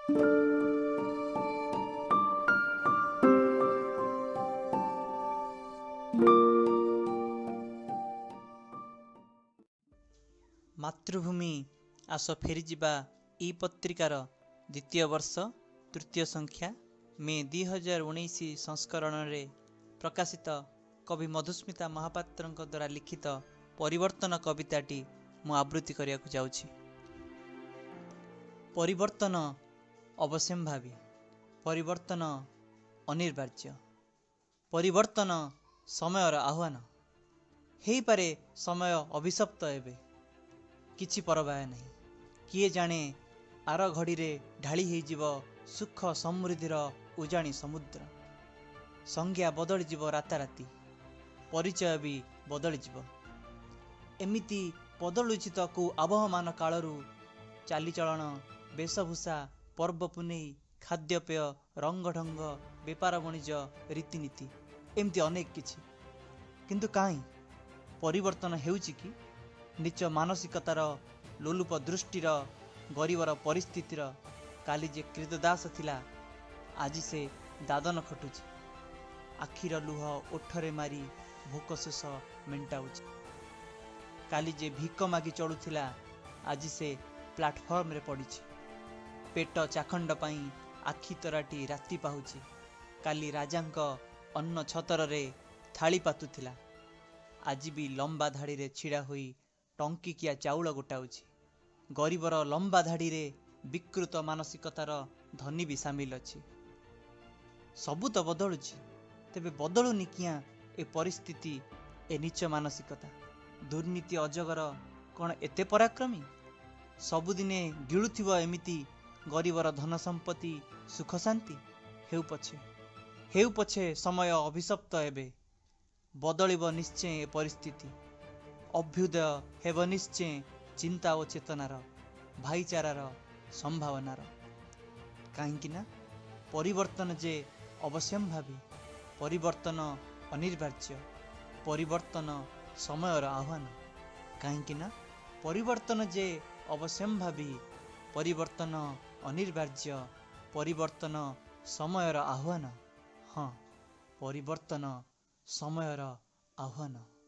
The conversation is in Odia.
ମାତୃଭୂମି ଆସ ଫେରିଯିବା ଇ ପତ୍ରିକାର ଦ୍ୱିତୀୟ ବର୍ଷ ତୃତୀୟ ସଂଖ୍ୟା ମେ 2019 ସଂସ୍କରଣରେ ପ୍ରକାଶିତ କବି ମଧୁସ୍ମିତା ମହାପାତ୍ରଙ୍କ ଦ୍ୱାରା ଲିଖିତ ପରିବର୍ତ୍ତନ କବିତାଟି ମୁଁ ଆବୃତ୍ତି କରିବାକୁ ଯାଉଛି। ପରିବର୍ତ୍ତନ ଅବଶ୍ୟମ୍ଭାବୀ, ପରିବର୍ତ୍ତନ ଅନିବାର୍ଯ୍ୟ, ପରିବର୍ତ୍ତନ ସମୟର ଆହ୍ୱାନ। ହେଇପାରେ ସମୟ ଅଭିଶପ୍ତ ଏବେ, କିଛି ପରବାୟ ନାହିଁ। କିଏ ଜାଣେ ଆର ଘଡ଼ିରେ ଢାଳି ହେଇଯିବ ସୁଖ ସମୃଦ୍ଧିର ଉଜାଣି ସମୁଦ୍ର। ସଂଜ୍ଞା ବଦଳିଯିବ ରାତାରାତି, ପରିଚୟ ବି ବଦଳିଯିବ। ଏମିତି ବଦଳୁଛି ତ କେଉଁ ଆବହମାନ କାଳରୁ ଚାଲିଚଳନ, ବେଶଭୂଷା, ପର୍ବ ପୁନେଇ, ଖାଦ୍ୟପେୟ, ରଙ୍ଗଢଙ୍ଗ, ବେପାର ବଣିଜ, ରୀତିନୀତି, ଏମିତି ଅନେକ କିଛି। କିନ୍ତୁ କାହିଁ ପରିବର୍ତ୍ତନ ହେଉଛି କି? ନୀଚ ମାନସିକତାର, ଲୋଲୁପ ଦୃଷ୍ଟିର, ଗରିବର ପରିସ୍ଥିତିର। କାଲି ଯେ କ୍ରୀତଦାସ ଥିଲା, ଆଜି ସେ ଦାଦନ ଖଟୁଛି। ଆଖିର ଲୁହ ଓଠରେ ମାରି ଭୋକ ଶୋଷ ମେଣ୍ଟାଉଛି। କାଲି ଯେ ଭିକ ମାଗି ଚଳୁଥିଲା, ଆଜି ସେ ପ୍ଲାଟଫର୍ମରେ ପଡ଼ିଛି। ପେଟ ଚାଖଣ୍ଡ ପାଇଁ ଆଖି ତରାଟି ରାତି ପାହୁଛି। କାଲି ରାଜାଙ୍କ ଅନ୍ନ ଛତରରେ ଥାଳି ପାତୁଥିଲା, ଆଜି ବି ଲମ୍ବା ଧାଡ଼ିରେ ଛିଡ଼ା ହୋଇ ଟଙ୍କିକିଆ ଚାଉଳ ଗୋଟାଉଛି। ଗରିବର ଲମ୍ବା ଧାଡ଼ିରେ ବିକୃତ ମାନସିକତାର ଧନୀ ବି ସାମିଲ ଅଛି। ସବୁ ତ ବଦଳୁଛି, ତେବେ ବଦଳୁନି କିଆଁ ଏ ପରିସ୍ଥିତି, ଏ ନୀଚ ମାନସିକତା? ଦୁର୍ନୀତି ଅଜଗର କ'ଣ ଏତେ ପରାକ୍ରମୀ? ସବୁଦିନେ ଗିଳୁଥିବ ଏମିତି ଗରିବର ଧନ ସମ୍ପତ୍ତି, ସୁଖ ଶାନ୍ତି? ହେଉ ପଛେ, ହେଉ ପଛେ ସମୟ ଅଭିଶପ୍ତ ଏବେ, ବଦଳିବ ନିଶ୍ଚୟ ଏ ପରିସ୍ଥିତି। ଅଭ୍ୟୁଦୟ ହେବ ନିଶ୍ଚୟ ଚିନ୍ତା ଓ ଚେତନାର, ଭାଇଚାରାର, ସମ୍ଭାବନାର। କାହିଁକି ନା ପରିବର୍ତ୍ତନ ଯେ ଅବଶ୍ୟମ୍ଭାବୀ, ପରିବର୍ତ୍ତନ ଅନିବାର୍ଯ୍ୟ, ପରିବର୍ତ୍ତନ ସମୟର ଆହ୍ୱାନ। କାହିଁକି ନା ପରିବର୍ତ୍ତନ ଯେ ଅବଶ୍ୟମ୍ଭାବୀ, ପରିବର୍ତ୍ତନ ଅନିବାର୍ଯ୍ୟ, ପରିବର୍ତ୍ତନ ସମୟର ଆହ୍ୱାନ। ହଁ, ପରିବର୍ତ୍ତନ ସମୟର ଆହ୍ୱାନ।